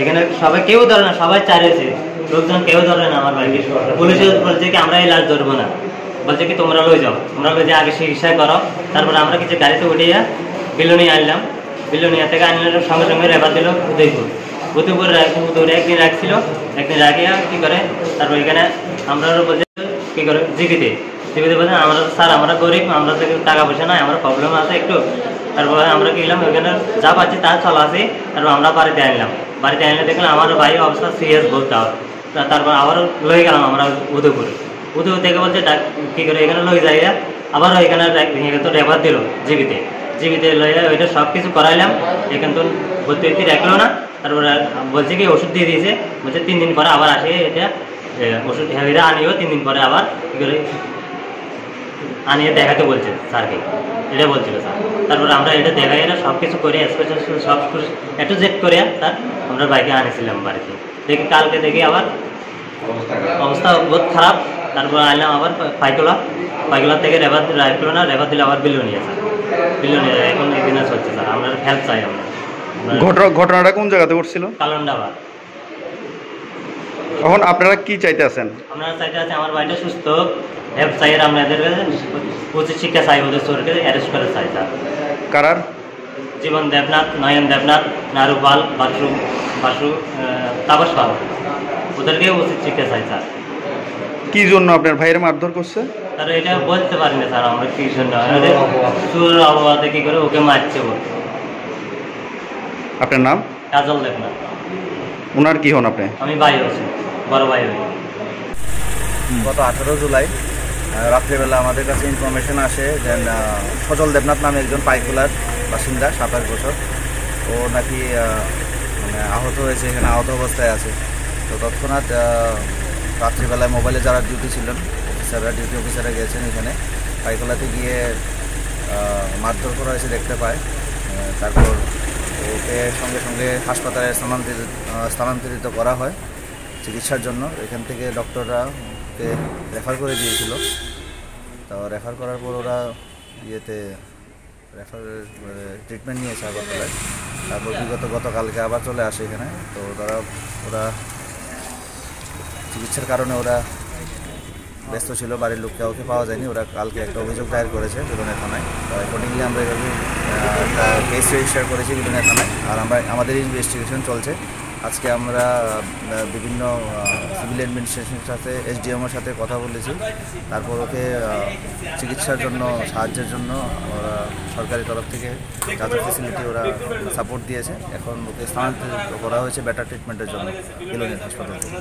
এখানে সবাই কেউ ধরে না, সবাই চারিয়েছে, লোকজন কেউ ধরে না আমার ভাইকে। পুলিশে বলছে কি, "আমরা এই লাশ ধরবো না।" বলছে কি, "তোমরা লই যাও, তোমরা লই যাও, আগে চিকিৎসা করো।" তারপরে আমরা কিছু গাড়িতে উঠিয়া বিলোনিয়া আনলাম। বিলোনিয়া থেকে আনলে সঙ্গে সঙ্গে রেফার দিল উদয়পুর। উদয়পুর রাখ-, উদয়পুরে একদিন রাখছিল, একদিন রাখিয়া কি করে, তারপর এখানে আমরা আরো বলছে কি করে, জিবিতে। জিবিতে বলছে, "আমরা, স্যার, আমরা গরিব, আমরা তো কিছু টাকা পয়সা নাই, আমরা প্রবলেম আছে একটু।" তারপরে আমরা কি করলাম, ওখানে যা পাচ্ছি তা চালাচ্ছি, তারপর আমরা বাড়িতে আনলাম। বাড়িতে আনলে দেখলাম আমার ভাই অবস্থা সিরিয়াস বলতে হবে। তা-, তারপর আবার লই গেলাম আমরা উদয়পুরে। উদয়পুর থেকে বলছে, "ডাক-, কি করে এখানে লই যাইয়া?" আবারও এখানে রে-, ইয়ে তো রেফার দিল জিবিতে। জিবিতে লইয়া ওইটা সব কিছু করাইলাম, এখান তো ভর্তি হইতে রাখলো না। তারপরে বলছে কি ওষুধ দিয়ে দিয়েছে, বলছে তিন দিন পরে আবার আসে এটা, এ, ওষুধ হেবিরা আনিও তিন দিন পরে আবার কি করে আনিয়ে দেখাতে বলছে স্যারকে, এটা বলছিল স্যার। তারপরে আমরা এটা দেখাই না, সব কিছু করে, স্পেশাল সব কিছু এ টু জেড করে স্যার আমরা বাইকে আনেছিলাম বাড়িতে। দেখি কালকে দেখি আবার অবস্থা বহুত খারাপ। তারপর আইলাম আবার পা-, পাইকলা, পাইকলা থেকে রেফার, রাখলো না, রেফার দিলে আবার বিলোনিয়া স্যার। বিলোনিয়া এখন এখানে চলছে স্যার, আমরা হেল্প চাই আমরা। আমরা ঘটনা, ঘটনাটা কোন জায়গাতে ঘটছিল? কালন্ডাবা। এখন আপনারা কি চাইতে আছেন? আমরা চাইতে আছি আমার ভাইটা সুস্থ হোক, হেল্প চাই, আর আমরা এদের কাছে উচিত শিক্ষা চাই, ওদের চোরকে অ্যারেস্ট করে চাই স্যার। কারার? জীবন দেবনাথ, নয়ন দেবনাথ, নারুপাল, বাসু, বাসু, আহ, তাপস পাল। ওদেরকে উচিত শিক্ষা চাই স্যার। কি জন্য আপনার ভাইয়ের মারধর করছে? স্যার, এটা বলতে পারি না স্যার, আমরা কি জন্য। আমাদের চোর অপবাদে কি করে ওকে মারছে বলে। আপনার নাম? কাজল দেবনাথ। ওনার কি হন আপনি? আমি ভাই হচ্ছি, বড় ভাই হই। গত আঠারো জুলাই, আহ, রাত্রিবেলা আমাদের কাছে ইনফরমেশন আসে যে, আহ, সজল দেবনাথ নামে একজন পাইকোলার বাসিন্দা, সাতাশ বছর। ও নাকি, আহ, মানে, আহত হয়েছে, এখানে আহত অবস্থায় আছে। তো তৎক্ষণাৎ, আহ, রাত্রিবেলায় মোবাইলে যারা ডিউটি ছিলেন, অফিসাররা, ডিউটি অফিসাররা গেছেন এখানে, পাইকোলাতে গিয়ে, আহ, মারধর করা হয়েছে দেখতে পায়। আহ, তারপর ওকে সঙ্গে সঙ্গে হাসপাতালে স্থানান্তরিত, আহ, স্থানান্তরিত করা হয় চিকিৎসার জন্য। এখান থেকে ডক্টররা ওকে রেফার করে দিয়েছিল। তো রেফার করার পর ওরা ইয়েতে রেফার, মানে, ট্রিটমেন্ট নিয়েছে আগরতলায়। তারপর বিগত গতকালকে আবার চলে আসে এখানে। তো তারা, ওরা চিকিৎসার কারণে ওরা ব্যস্ত ছিল, বাড়ির লোক কাউকে পাওয়া যায়নি। ওরা কালকে একটা অভিযোগ দায়ের করেছে বিলোনিয়া থানায়। তো অ্যাকর্ডিংলি আমরা এভাবে, আহ, একটা কেস রেজিস্টার করেছি বিলোনিয়া থানায়। আর আমরা, আমাদের ইনভেস্টিগেশন চলছে। আজকে আমরা, আহ, বিভিন্ন, আহ, সিভিল অ্যাডমিনিস্ট্রেশনের সাথে, এসডিএমওর সাথে কথা বলেছি। তারপর ওকে, আহ, চিকিৎসার জন্য, সাহায্যের জন্য ওরা সরকারি তরফ থেকে যা যা ফেসিলিটি ওরা সাপোর্ট দিয়েছে। এখন ওকে স্থানান্তরিত করা হয়েছে বেটার ট্রিটমেন্টের জন্য বিলোনিয়া হাসপাতাল থেকে।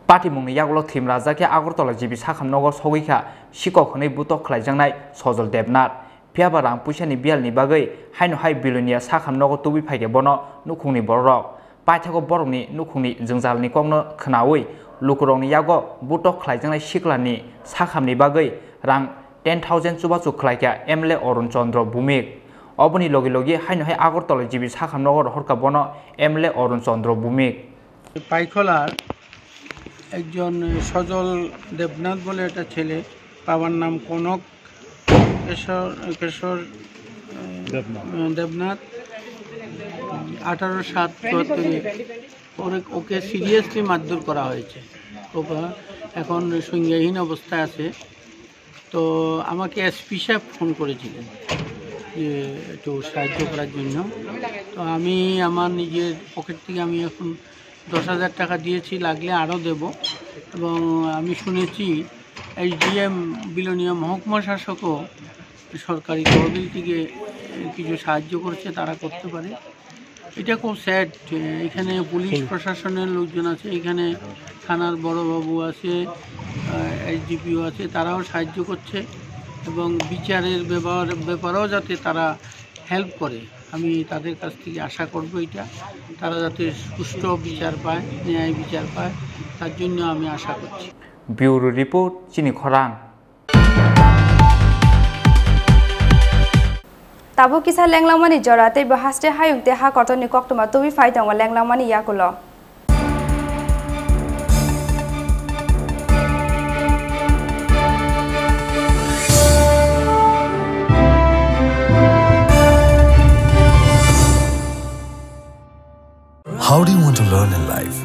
Patimungni yagulo thwimrajak khe Agartala G B sakham nogo sogwi kha sikok hwnwi butok khlaijaknai Sojol Debnath. Phiyaba rang puisani biyalni bagwi haino hai Bilonia sakham nogo tubui phaikhe bono nukhungni bororok. Paithago borokni nukhungni jwngjalni kokno khwnaui lukurokni yago butok khlaijaknai siklani sakhamni bagwi rang ten thousand chubachu khlaikha M L A Arun Chandra Bhowmik. Oboni logi logi haino hai Agartala G B sakham nogo rohorkha bono M L A Arun Chandra Bhowmik. পাইকলার একজন সজল দেবনাথ বলে একটা ছেলে, বাবার নাম কনক কেশর, কেশর, আহ, দেবনাথ। দেবনাথ, আঠারো সাত চুয়াত্তরে ওরে, ওকে সিরিয়াসলি মারধর করা হয়েছে। ওকে এখন সংজ্ঞাহীন অবস্থায় আছে। তো আমাকে এসপি সাহেব ফোন করেছিলেন যে একটু সাহায্য করার জন্য। তো আমি আমার নিজের পকেট থেকে আমি এখন দশ হাজার টাকা দিয়েছি, লাগলে আরও দেব। এবং আমি শুনেছি এসডিএম বিলোনিয়া মহকুমা শাসকও সরকারি তহবিল থেকে কিছু সাহায্য করছে, তারা করতে পারে। এটা খুব স্যাড। এখানে পুলিশ প্রশাসনের লোকজন আছে, এখানে থানার বড়বাবু আছে, আহ, এসডিপিও আছে, তারাও সাহায্য করছে এবং বিচারের ব্যাপার, ব্যাপারেও যাতে তারা হেল্প করে, আমি তাদের কাছ থেকে আশা করব এটা, তারা যাতে সুষ্ঠু বিচার পায়, ন্যায় বিচার পায়, তার জন্য আমি আশা করছি। Bureau report, Chini Khorang. Tabuk kisa lenglangmani jora tei bo haste hayung tei ha kotorni koktwma tubui phai tongo lenglangmani yakulo. How do you want to learn in life?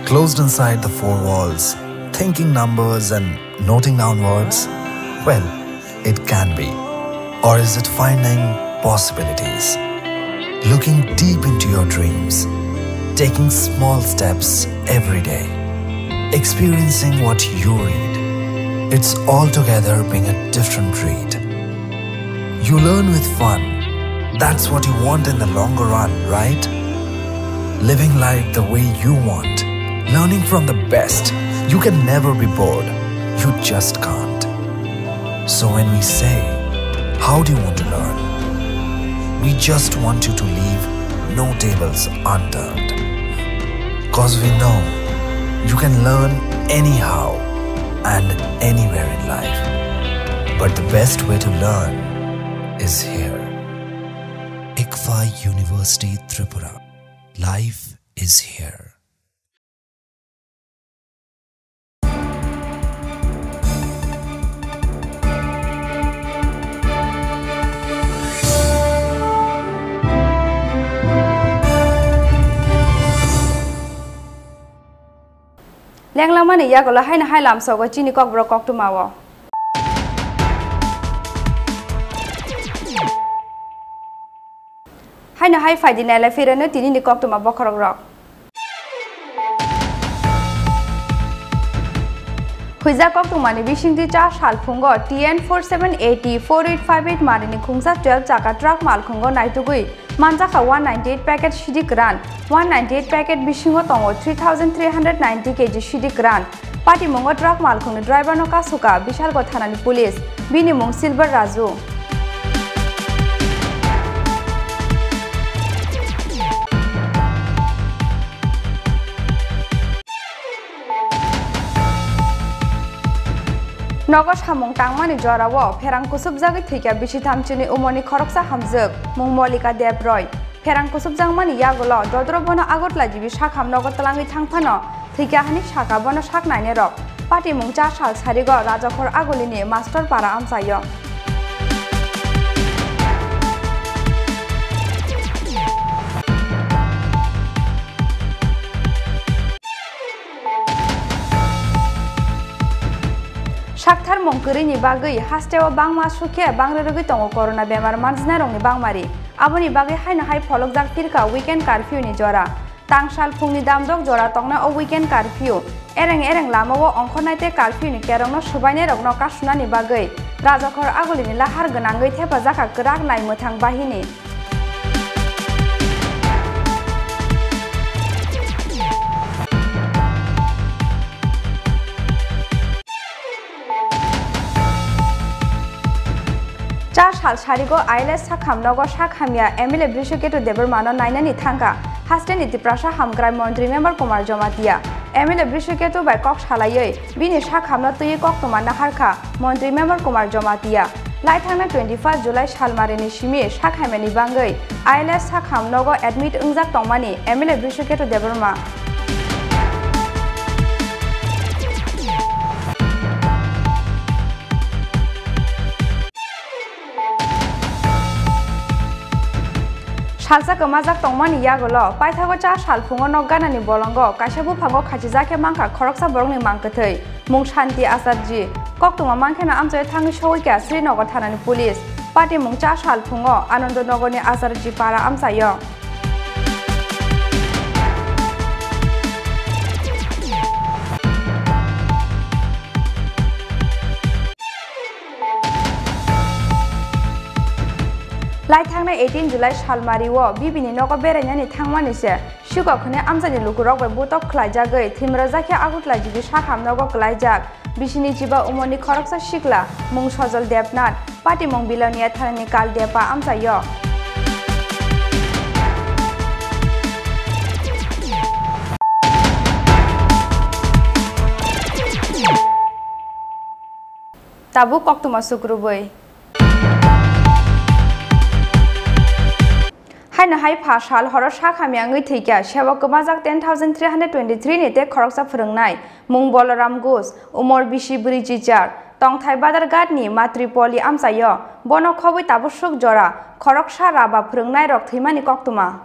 Closed inside the four walls, thinking numbers and noting down words? Well, it can be. Or is it finding possibilities? Looking deep into your dreams, taking small steps every day, experiencing what you read. It's altogether being a different breed. You learn with fun. That's what you want in the longer run, right? Living life the way you want, learning from the best. You can never be bored. You just can't. So when we say, "How do you want to learn?" we just want you to leave no tables unturned. 'Cause we know you can learn anyhow and anywhere in life. But the best way to learn is here. ICFAI University Tripura. Life is here. Lenglamani yagulo haino hai lamsogo chini kokborok koktwmao. Haino hai phaidi nailai phirano tinini koktwma bokhorokrok. Huijak koktwmani bisingtwi cha salphungo T N four seven A T four eight five eight marini khungsa twelve chaka truck malkhungo naitugwi Manjakha one ninety eight packet sidi kwran, one ninety eight packet bisingo tongo three thousand three hundred ninety K G sidi kwran. Patimungo truck malkhungni driver no kasuka Bishalgarh thanani police, bini mung Silver Raju. Nogo samung tangmani jorao pherang kusubjagwi thwikha bisi thamchini umorni khoroksa hamjwk, mung Molika Deb Roy. Pherang kusubjakmani yagulo dodro bono Agartala G B sakham nogo twlangwi thangphano thwikha hwnwi sakha bono sak nainai rok. Patimung cha sal sarigo Rajakhor Agulini Master Para amchaio. Sakthar mung kwrwini bagwi hasteo bangma sukhe bangre rwgwi tongo corona bemar manjnairokni bangmari. Aboni bagwi haino hai pholokjak phirkha weekend curfew ni jora. Tangsal phungni damdok jora tongnai o weekend curfew. Ereng ereng lamao ongkhornai tei curfew ni kerongno swbainairokno kasunani bagwi Rajakhor Agulini lahar gwnangwi thepajakha kwrak nai mwthang bahini. Cha sal sarigo I L S sakham nogo sak hamya M L A Brishaketu Debbarmano nainani thangkha hasteni Tiprasa hamkrai montri member Kumar Jamatia. M L A Brishaketu bai kok salaiwi bini sakhamno twiwi koktwma naharkha montri member Kumar Jamatia. Laithangna twenty first July salmarini simi sakhamyani bangwi I L S sakham nogo admit wngjak tongmani M L A Brishaketu Debbarma. Salsa kwmajak tongmani yagulo paithago cha salphungo nok ganani bolongo kaisa buphango khachijak khe mankha khoroksa borokni mang kwthwi, mung Shanti Acharji. Koktwma mankheno amchaio thangwi sogwikha Srinagar thanani police. Patimung cha salphungo Anandanagarni Acharji Para amchaio. Laithangna eighteen July salmario bibini nogo berainani thangmani se sikok hwnwi amchaini lukurok bai butok khlaijagwi thwimrajakhe Agartala G B sakham nogo kwlaijak. Bisini chiba umorni khoroksa sikla, mung Sojol Debnath, patimung Bilonia thanani Kal Depa amchaio. Tabuk koktwma sukrubwi. Haino hai pha sal horo sak hamya wngwi thwikha, sebo kwmajak ten thousand three hundred twenty three ni tei khoroksa phwrwngnai, mung Balaram Ghosh, umor bisi bwrwi chichar, tongthai Badharghat ni Matripoli amchaio. Bono khobwi tabuk swk jora khoroksa raba phwrwngnairok thwimani koktwma.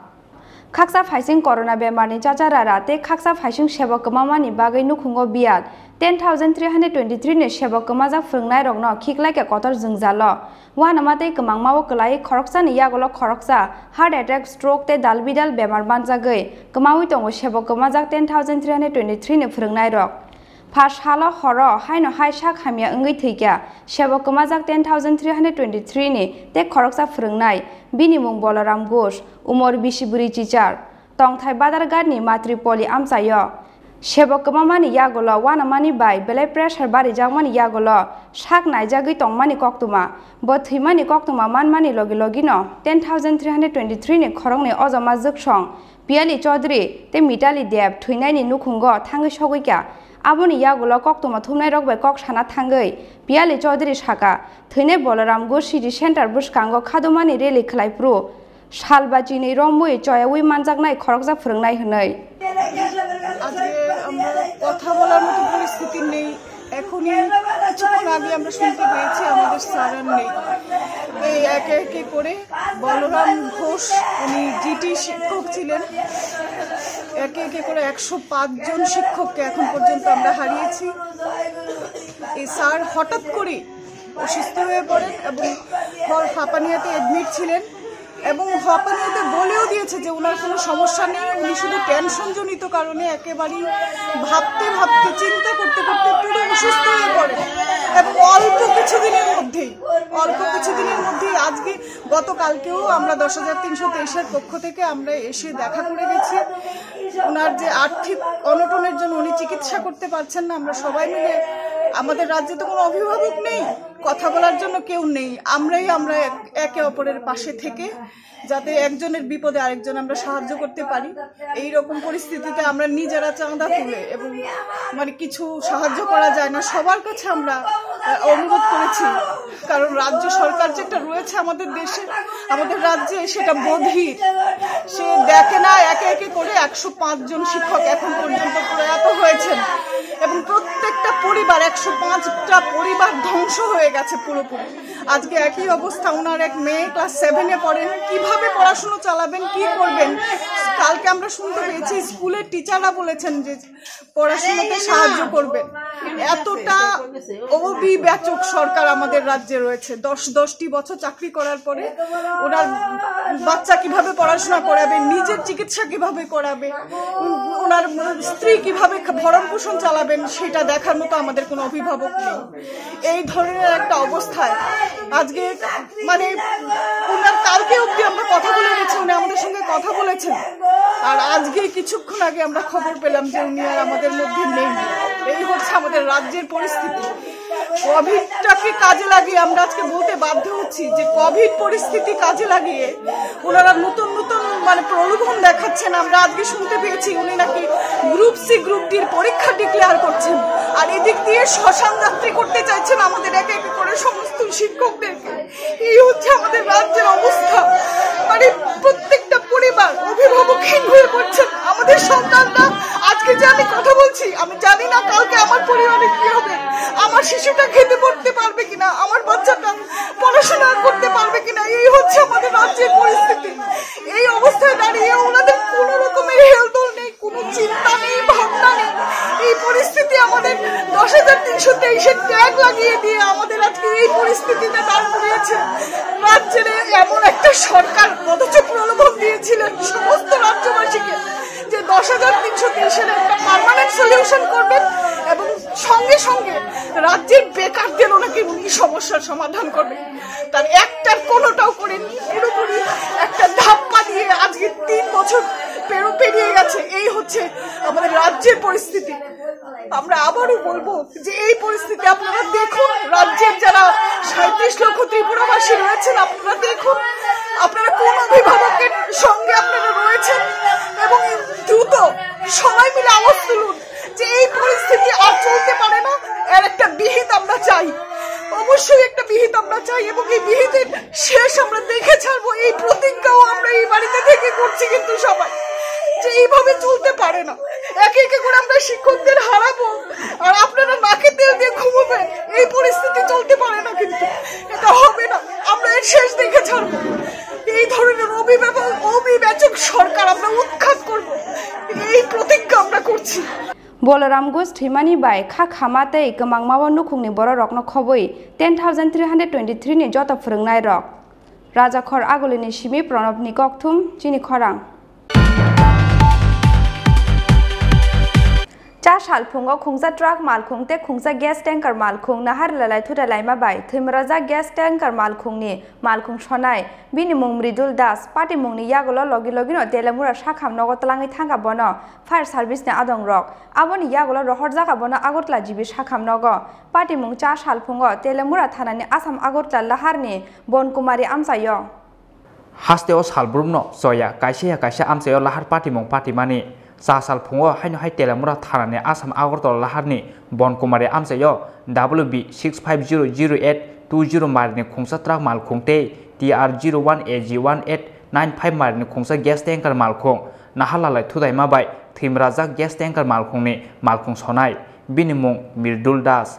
Khaksa phaising corona bemarni chacha rara tei khaksa phaising sebo kwmamani bagwi nukhungo biyal ten thousand three hundred twenty three ni sebo kwmajak phwrwngnairokno khiklaikha kotor jwngjalo. Uanama tei kwmangmao kwlaiwi khoroksani yagulo khoroksa heart attack, stroke tei dalbidal bemar manjagwi kwmawi tongo sebo kwmajak ten thousand three hundred twenty three ni phwrwngnairok. Pha salo horo haino hai sak hamya wngwi thwikha, sebo kwmajak ten thousand three hundred twenty three ni tei khoroksa phwrwngnai, bini mung Balaram Ghosh, umor bisi bwrwi chichar, tongthai Badharghat ni Matripoli amchaio. Sebo kwmamani yagulo uanamani bai belai pressure barijakmani yagulo sak naijagwi tongmani koktwma. Bo thwimani koktwma manmani logi logino ten thousand three hundred twenty three ni khoroknwi ojoma jwksong Piyali Chaudhary tei Mitali Deb thwinaini nukhungo thangwi sogwikha. Aboni yagulo koktwma thumnairok bai kok sana thangwi Piyali Chaudhary sakha, thwinai Balaram Ghosh City Center bwskango khadumani rally khlai phuru salba chinwi romwi choyawi manjaknai khoroksa phwrwngnai hwnwi. আজকে আমরা কথা বলার মতো পরিস্থিতি নেই। এখনই কিছুক্ষণ আগে আমরা শুনতে পেয়েছি আমাদের স্যার আর নেই। এই একে একে করে বলরাম ঘোষ, উনি জিটি শিক্ষক ছিলেন, একে একে করে একশো পাঁচ জন শিক্ষককে এখন পর্যন্ত আমরা হারিয়েছি। এই স্যার হঠাৎ করেই অসুস্থ হয়ে পড়েন এবং হল হাঁপানিয়াতে অ্যাডমিট ছিলেন এবং হাঁপানিয়াতে বলেও দিয়েছে যে ওনার কোনো সমস্যা নেই, উনি শুধু টেনশনজনিত কারণে একেবারেই ভাবতে ভাবতে, চিন্তা করতে করতে পুরো অসুস্থ হয়ে পড়েন এবং অল্প কিছুদিনের মধ্যেই, অল্প কিছুদিনের মধ্যেই আজকে, গতকালকেও আমরা দশ হাজার তিনশো তেইশের পক্ষ থেকে আমরা এসে দেখা করে গেছি। ওনার যে আর্থিক অনটনের জন্য উনি চিকিৎসা করতে পারছেন না, আমরা সবাই মিলে, আমাদের রাজ্যে তো কোনো অভিভাবক নেই, কথা বলার জন্য কেউ নেই, আমরাই আমরা এক- একে অপরের পাশে থেকে যাতে একজনের বিপদে আরেকজন আমরা সাহায্য করতে পারি। এই রকম পরিস্থিতিতে আমরা নিজেরা চাঁদা তুলে এবং মানে কিছু সাহায্য করা যায় না, সবার কাছে আমরা আহ, অনুরোধ করেছি। কারণ রাজ্য সরকার যেটা রয়েছে আমাদের দেশে, আমাদের রাজ্যে, সেটা বধির। সে দেখে না, একে একে করে একশো পাঁচ জন শিক্ষক এখন পর্যন্ত প্রয়াত হয়েছেন এবং প্রত্যেকটা পরিবার, একশো পাঁচটা পরিবার ধ্বংস হয়ে গেছে পুরোপুরি। আজকে একই অবস্থা, ওনার এক মেয়ে ক্লাস সেভেনে পড়েন, কিভাবে পড়াশোনা চালাবেন, কি করবেন? কালকে আমরা শুনতে পেয়েছি স্কুলের টিচাররা বলেছেন যে পড়াশোনাতে সাহায্য করবেন। এতটা অবিবেচক সরকার আমাদের রাজ্যে রয়েছে। দশ দশটি বছর চাকরি করার পরে ওনার বাচ্চা কিভাবে পড়াশোনা করাবে, নিজের চিকিৎসা কিভাবে করাবে, ওনার স্ত্রী কিভাবে ভরণ পোষণ চালাবেন, সেটা দেখার মতো আমাদের কোনো অভিভাবক নেই। এই ধরনের একটা অবস্থায় আজকে মানে ওনার কালকে অবধি আমরা কথা বলে গেছি, উনি আমাদের সঙ্গে কথা বলেছেন, আর আজকে কিছুক্ষণ আগে আমরা খবর পেলাম যে উনি আর আমাদের মধ্যে নেই। এই হচ্ছে আমাদের রাজ্যের পরিস্থিতি। কোভিডটাকে কাজে লাগিয়ে আমরা আজকে বলতে বাধ্য হচ্ছি যে কোভিড পরিস্থিতি কাজে লাগিয়ে ওনারা নতুন নতুন মানে প্রলোভন দেখাচ্ছেন। আমরা আজকে শুনতে পেয়েছি উনি নাকি গ্রুপ সি, গ্রুপ ডির পরীক্ষা ডিক্লেয়ার করছেন, আর এদিক দিয়ে শ্মশান যাত্রী করতে চাইছেন আমাদের এক এক করে সমস্ত শিক্ষকদেরকে। এই হচ্ছে আমাদের রাজ্যের অবস্থা। মানে প্রত্যেকটা পরিবার অভিভাবকহীন হয়ে পড়ছেন। আমাদের সন্তানরা, আজকে যে আমি কথা বলছি, আমি জানি না কালকে আমার পরিবারে কি হবে, আমার শিশুটা খেতে পড়তে পারবে কিনা, আমার বাচ্চাটা পড়াশোনা করতে পারবে কিনা। এই হচ্ছে আমাদের রাজ্যের পরিস্থিতি। এই অবস্থায় দাঁড়িয়ে ওনাদের কোনো রকমের হেলদোল নেই, কোনো চিন্তা নেই, ভাবনা নেই। এই পরিস্থিতি আমাদের দশ হাজার তিনশো তেইশের ট্যাগ লাগিয়ে দিয়ে আমাদের আজকে এই পরিস্থিতিতে দাঁড় করিয়েছে। রাজ্যের এমন একটা সরকার, অথচ প্রলোভন দিয়েছিলেন সমস্ত রাজ্যবাসীকে যে দশ হাজার তিনশো তেইশের একটা পার্মানেন্ট সলিউশন করবেন এবং সঙ্গে সঙ্গে রাজ্যের বেকারদেরও নাকি উনি সমস্যার সমাধান করবেন। তার একটার কোনোটাও করেননি, পুরোপুরি একটা ধাপ্পা দিয়ে আজকে তিন বছর পেরো পেরিয়ে গেছে। এই হচ্ছে আমাদের রাজ্যের পরিস্থিতি। আমরা আবারও বলবো যে এই পরিস্থিতি আপনারা দেখুন, রাজ্যের যারা সাঁইত্রিশ লক্ষ ত্রিপুরাবাসী রয়েছেন, আপনারা দেখুন, আপনারা কোন অভিভাবকের সঙ্গে আপনারা রয়েছেন এবং দ্রুত সবাই মিলে আওয়াজ তুলুন যে এই পরিস্থিতি আর চলতে পারে না, এর একটা বিহিত আমরা চাই, অবশ্যই একটা বিহিত আমরা চাই। এবং এই বিহিতের শেষ আমরা দেখে ছাড়বো, এই প্রতিজ্ঞাও আমরা এই বাড়িতে থেকে করছি কিন্তু সবাই, যে এইভাবে চলতে পারে না। একে একে করে আমরা শিক্ষকদের হারাবো, আর আপনারা নাকে তেল দিয়ে ঘুমোবেন। এই পরিস্থিতি চলতে পারে না, কিন্তু এটা হবে না। আমরা এর শেষ দেখে ছাড়বো। এই ধরনের অভিভাবক, অবিবেচক সরকার আমরা উৎখাত করব, এই প্রতিজ্ঞা আমরা করছি। Bolaram Ghosh thwimani bai kha khama tei kwmangmao nukhungni bororokno khobwi ten thousand three hundred twenty three ni joto phwrwngnairok. Rajakhor Agulini simi Pranabni kokthum chini khorang. Cha salphungo khungsa truck malkhung tei khungsa gas tanker malkhung nahar lalai thutai laima bai thwimrajak gas tanker malkhungni malkhung sonai. Bini mung Mridul Das, patimungni yagulo logi logino Telemura sakham nogo twlangwi thangkha bono fire service ni adongrok. Aboni yagulo rohorjakha bono Agartala G B sakham nogo. Patimung cha salphungo Telemura thanani Assam Agartala laharni Bonkumari amchaio. Hasteo salbrumno choya kaisa ya kaisa amchaio lahar patimung patimani. Cha salphungo haino hai Telemura thanani Assam Agartala laharni Bonkumari amchaio W B six five zero zero eight two zero marini khungsa truck malkhung tei T R zero one A G one eight nine five marini khungsa gas tanker malkhung nahar lalai thudaima bai thwimrajak gas tanker malkhungni malkhung sonai. Bini mung Mirdul Das.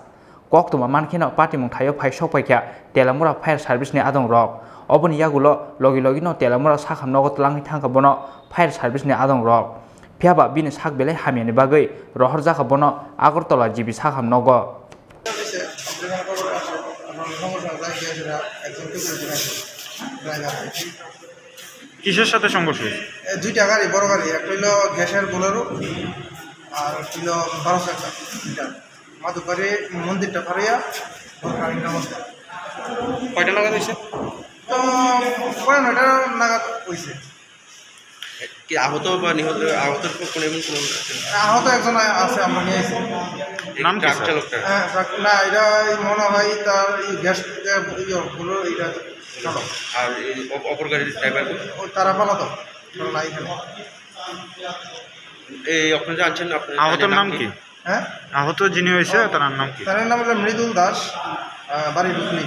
Koktwma mankheno patimung thaio phai sokpaikha Telemura fire service ni adongrok. Oboni yagulo logi logino Telemura sakham nogo twlangwi thangkha bono fire service ni adongrok. Phiyaba bini sak belai hamyani bagwi rohorjakha bono Agartala G B sakham nogo. কিসের সাথে সংঘর্ষ হয়েছে? এ, দুইটা গাড়ি, বড় গাড়ি, একটা হইলো গ্যাসের বোলেরো, আর একটা হইলো বারো চাকা, দুইটা। মাধববাড়ি মন্দিরটা ফারিয়া, বড় গাড়ির অবস্থা। কয়টা নাগাদ হয়েছে? তো পনেরো মিনিট নাগাদ হয়েছে। কি আহত বা নিহত, আহতর কোনো এমন কোনো আছে? আহত একজন আছে, আমরা নিয়ে এসেছি। নাম কি, ট্রাক স্যার? চালকটা? হ্যাঁ, ট্রাক, না, এটা এই মনে হয় তার এই গ্যাস থেকে ইয়ে হলো, এটা চালক। আর এই অপ-, অপর গাড়ির ড্রাইভার? ও তারা পালাতক, তারা নাই এখানে। এই আপনারা আনছেন, আপনার আহতর নাম কি? হ্যাঁ? আহত যিনি হয়েছে, তার নাম কি? তার নাম হলো মৃদুল দাস, আহ, বাড়ি Rukni.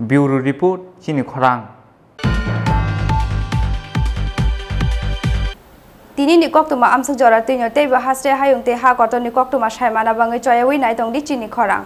Bureau Report, Chini Khorang. Tini ni koktwma amswk jora twino teibo haste hayung tei ha kotor ni koktwma saimana bangwi choyawi nai tong di Chini Khorang.